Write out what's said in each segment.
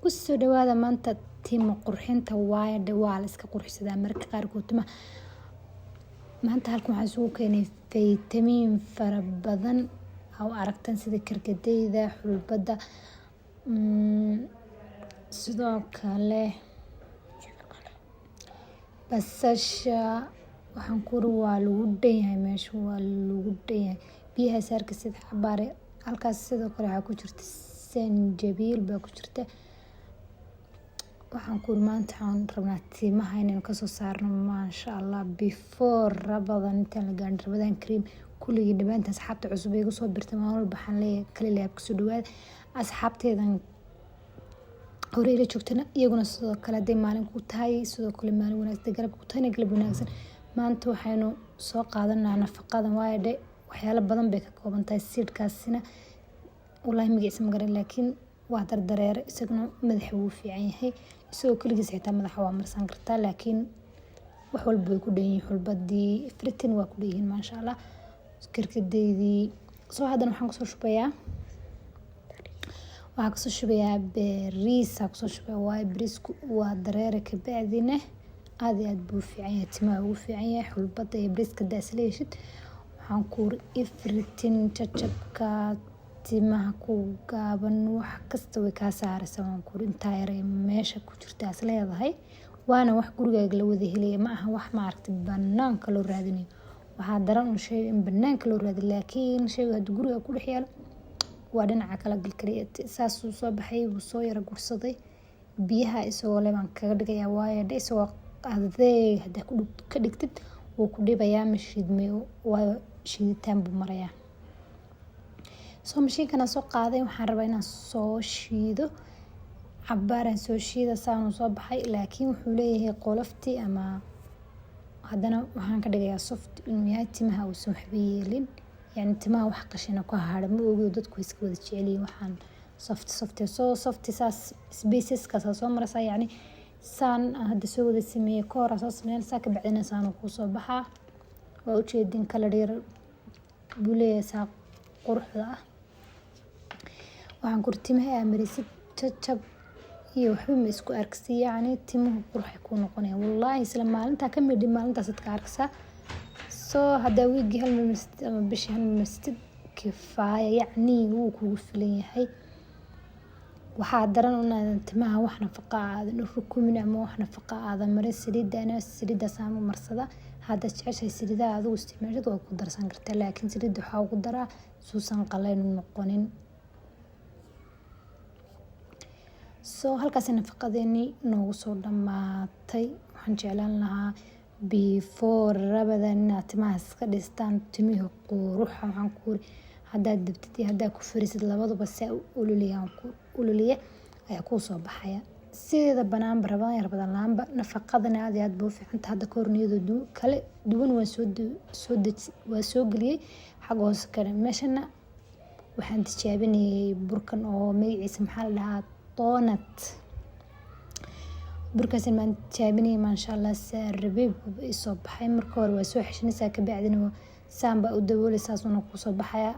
Kusoo dhawaada maanta timo qurxinta waaye dhe waa la iska qurxsadaa mararka qaarkood timaha. Maanta halkan waxaan isugu keenay faytamiin fara badan oo aragtan sida karkadeyda, xulbada, sidoo kale basasha. Waxaan kuri waa lagu dhan yahay meesha, waa lagu dhan yahay biyaha saarka sida xabaare halkaas. Sidoo kale waxaa ku jirta sanjabiil baa ku jirta. Waxaan kuri maanta waxaan rabnaa timaha inaynu kasoo saarno, maasha Allah, before Ramadan intaan la gaarin. Ramadan Kareem kulligii dhammaantiin asxaabta cusub ee igu soo birtay. Maalin walba waxaan leeyahay kali laab kusoo dhawaada. Asxaabteedan hore ila joogtana iyaguna sidoo kale, hadday maalin ku tahay sidoo kale maalin wanaagsan, galab ku tahayna galab wanaagsan. Maanta waxaynu soo qaadanaa nafaqadan waayo dhe waxyaalo badan bay ka kooban tahay. Seedkaasina wallaahi magaciisa ma garan, laakiin waa dardareere. Isaguna madaxa wuu fiican yahay, isagoo keligiis xitaa madaxa waa marsan kartaa, laakiin wax walba way ku dhan yihiin. Xulbadii, everything waa ku dhan yihiin, maasha Allah, karkadeydii. Soo haddana waxaan kusoo shubayaa bariis aa kusoo shubaya, waayo bariisku waa dareere. Kabacdina aad iyo aad buu u fiican yahay, timaha ugu fiican yahay. Xulbada iyo bariiska hadaa isla heshid, waxaan ku uri everything, jajabka timaha ku gaaban, wax kasta way kaa saaraysaa. Waan ku uri intaa yar ee meesha ku jirta is leedahay, waana wax gurigaaga la wada helaya. Ma aha wax maaragtay banaanka loo raadinayo. Waxaa daran un sheyga in banaanka loo raadiyo, laakiin sheyga hadduu guriga ku dhex yaalo waa dhinaca kala galkaliya. Saasuu soo baxay, wuu soo yara gursaday biyaha isagoo le baan kaga dhigayaa, waayo dhe isagoo adeeg hadaa ka dhigtid wuu ku dhibayaa, ma shiidmayo, waayo shiiditaan buu marayaa. Soo mashiinkana soo qaaday, waxaan rabaa inaan soo shiido. Cabaaraan soo shiida, saanuu soo baxay, laakiin wuxuu leeyahay qoloftii ama haddana waxaan ka dhigayaa soft inuu yahay, timaha uusan waxba yeelin, yacni timaha wax qashina ku hadha ma ogi. Dadku way iska wada jecelyihiin waxaan soft soft. So soft saas spaceskaas soo maraysaa, yacni saan hadda soo wada sameeyey ka hor soo sameynaysaa, ka bacdina saan kuu soo baxaa. Waa ujeedin, kala yar buu leeyahay, saa quruxda ah. Waxaan kuri timaha aa marisid jajab iyo waxba ma isku arkisi, yacni timuhu quruxay kuu noqonayaan. Wallaahi isla maalintaa ka midhi maalintaas ka arkaysaa. Soo haddaa wiigii hal mar marsatid ama bishii hal mar marsatid, kifaaya, yacni wuu kugu filan yahay. Waxaa daran inaadan timaha wax nafaqa aadan u rukumin ama wax nafaqa aadan marin. Saliidana saliidaas aan u marsada. Haddaad jeceshahay saliidaha adigu isticmaashid waa ku darsan kartaa, laakiin saliidda waxaa ugu daraa suusan qalayn u noqonin. Soo halkaas nafaqadeeni noogu soo dhammaatay. Waxaan jeclaan lahaa before Ramadan inaad timaha iska dhistaan, timihii quruxa. Waxaan ku uri haddaad dabtid iyo haddaad ku fariisid labaduba saa u ololiyaan, ku ololiya ayaa kuu soo baxaya. Sideeda banaanba Ramadan iyo Ramadan laanba nafaqadana aad iyo aad bay u fiicanta. Hadda kahor niyadoo kale duwan waan soo deji, waa soo geliyey xagga hoose kale. Meeshana waxaan tijaabinayay burkan oo magaciisa maxaa la dhahaa, donut. Burkaas maan tijaabinayay, maasha Allah, saa rabay buu isoo baxay. Marka hore waa soo xeshinaysaa, kabacdina saan baa u dabooleysaa, saasuna kusoo baxaya.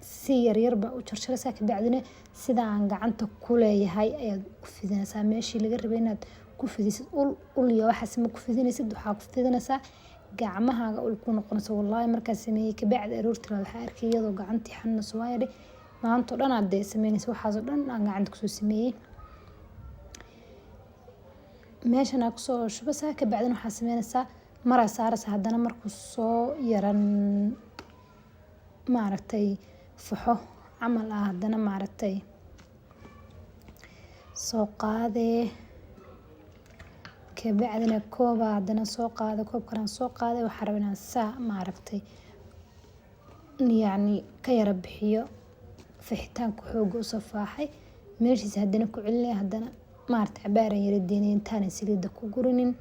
Si yaryar baa u jarjaraysaa, kabacdina sida aan gacanta ku leeyahay ayaad u fidinaysaa. Meeshii laga rabay inaad ku fidisid ul ul iyo waxaas ma ku fidinaysid, waxaa ku fidinaysaa gacmahaaga ul ku noqonaysa. Wallaahi markaa sameeyey kabacdi aroortii waxaa arkay iyadoo gacantii xanuunayso, waayo dhe maanta oo dhan aad dee sameynaysa waxaas oo dhan aan gacanta kusoo sameeyey. Meeshan aa kusoo shubaysaa, kabacdina waxaa sameynaysaa maraa saaraysaa. Haddana markuu soo yaran maaragtay faxo camal ah, haddana maaragtay soo qaadee, kabacdina kooba haddana soo qaada. Koobkan soo qaaday, waxaa rabaa inaan saa maaragtay yacni ka yara bixiyo fixitaanka xooga usoo faaxay. Meeshiisa haddana ku celinaya, haddana maaragtay cabaaran yara deynaya intaanan saliidda ku gurinin.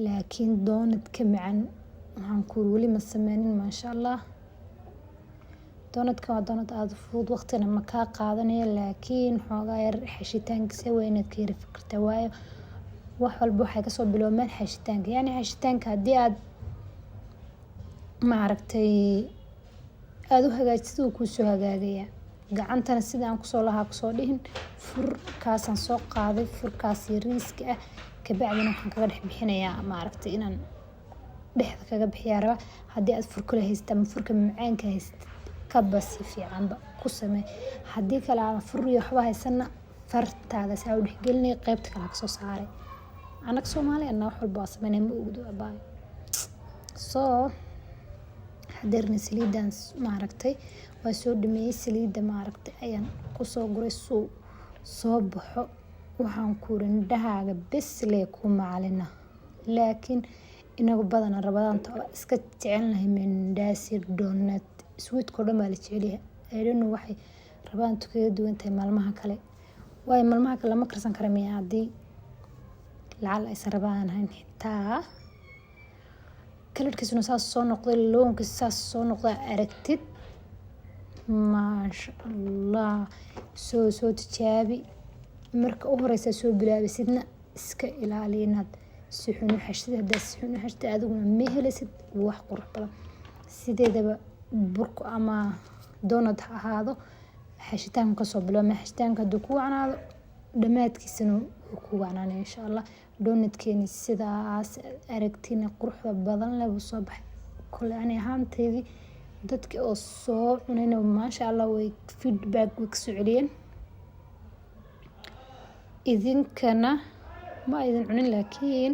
Laakiin donut ka macaan waxaan ku weli ma sameynin, maasha Allah. Donutka waa donut aada u fudud, waqtina ma kaa qaadanayo, laakiin xoogaa yar xeshitaankiisa waa inaad ka yara fikirtaa, waayo wax walba waxay kasoo bilowmeen xeshitaanka. Yacni xeshitaanka haddii aad maaragtay aada u hagaajisid, wuu kuusoo hagaagaya. Gacantana sida aan kusoo lahaa kusoo dhihin. Furkaasaan soo qaaday, furkaas yariiska ah. Kabacdina waxaan kaga dhex bixinayaa, maaragtay, inaan dhexda kaga bixiyaa rabaa. Haddii aad fur kale haysatid ama furka macaanka haysatid, kaba si fiicanba ku samee. Haddii kale aadan fur iyo waxba haysana, fartaada saa u dhexgelinay, qaybta kale kasoo saaray. Anaga Soomaali ana wax walba waa sameynay, ma ogdo, abaay. Soo hadeerna saliidan, maaragtay, waa soo dhameeyey. Saliidda, maaragtay, ayaan kusoo guray suu soo baxo. Waxaan ku iri, indhahaaga bes lee ku macalina. Laakiin inagu badana Ramadaanta waa iska jecelnahay mandaasi, donut, sweetka oo dhan baa la jecelyahay. I don't know waxay Ramadaantu kaga duwan tahay maalmaha kale, waayo maalmaha kale lama karsan kara miya? Haddii lacal aysan Ramadaan ahayn xitaa, colorkiisuna saas soo noqday, loonkiisa saas soo noqday, aragtid, maasha Allah. Soo tijaabi. Marka u horeysa soo bilaabisidna, iska ilaali inaad si xun u xashtid. Haddaad si xun u xashtid, adiguna ma helisid wax qurux badan. Sideedaba burku ama donut ha ahaado, xashitaanka kasoo bilaabma. Xashitaanka hadduu ku wacnaado, dhammaadkiisana wuu ku wacnaanaya, insha Allah. Donutkeeni sidaas aragtina quruxda badan leh buu soo baxay. Kole ani ahaanteydii, dadki oo soo cunayna, maasha Allah, way feedback way kasoo celiyeen. Idinkana ma aydin cunin, laakiin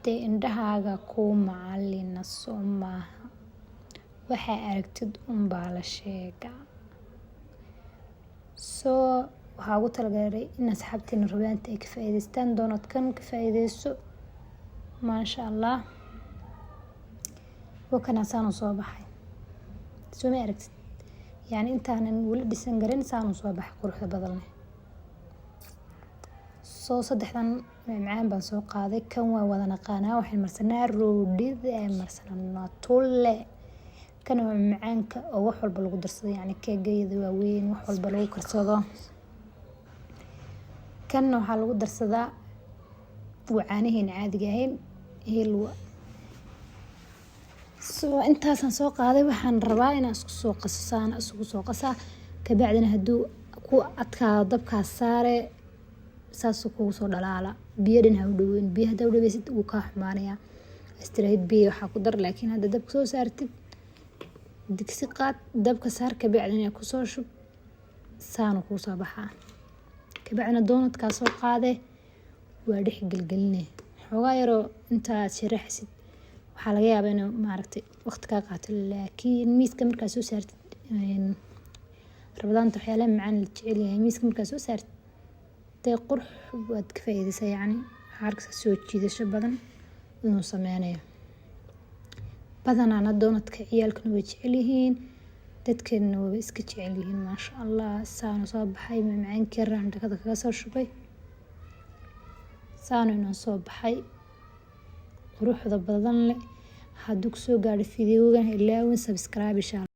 dee indhahaaga kuu macalina, soo maaha? Waxaa aragtid unbaa la sheegaa. Soo waxaa ugu talagalay in asxaabteena Ramadaanta ay ka faa'iideystaan. Donutkan ka faa'iideyso, maasha Allah. Wakana saan soo baxay, soo ma aragtid? Yani intaanan weli dhisan garin saan soo baxay quruxda badan leh. Soo saddexdan macmacaan baan soo qaaday. Kan waa wada naqaanaa, waxaan marsanaa roodhida, marsanaa Nutella. Kan waa macaanka oo wax walba lagu darsado, yani keegayada waaweyn, wax walba lagu karsado. Kanna waxaa lagu darsadaa waa caanaheena caadiga ahayn, hilwa. Soo intaasaan soo qaaday. Waxaan rabaa inaan isku soo qaso, saana isugu soo qasaa. Kabacdina hadduu ku adkaado, dabkaas saare, saasuu kugu soo dhalaala. Biyo dhan ha u dhaweyn. Biyo haddaa u dhaweysid, wuu kaa xumaanayaa. Istiraahid biyo waxaa ku dar. Laakiin hadda dabka soo saartid, digsi qaad, dabka saar, kabacdina kusoo shub, saanu kuu soo baxaa. Kabacdina donutkaa soo qaade, waa dhex gelgeline xoogaa yaroo intaad sharaxsid. Waxaa laga yaabaa inuu, maaragtay, waqti kaa qaato, laakiin miiska markaa soo saartid, Ramadaanta waxyaalaha macaan la jecel yahay, miiska markaa soo saartid, dee qurux waad ka faa'iideysaa. Yacni waxaa arkaysaa soo jiidasho badan inuu sameynayo. Badanaana donutka ciyaalkana way jecel yihiin, dadkeena waba iska jecel yihiin, maasha Allah. Saanu soo baxay macmacaankii yaraan dhakada kaga soo shubay, saanu inoo soo baxay quruxda badan leh. Hadduu kusoo gaadho videogan, ilaawin subscribe, insha Allah.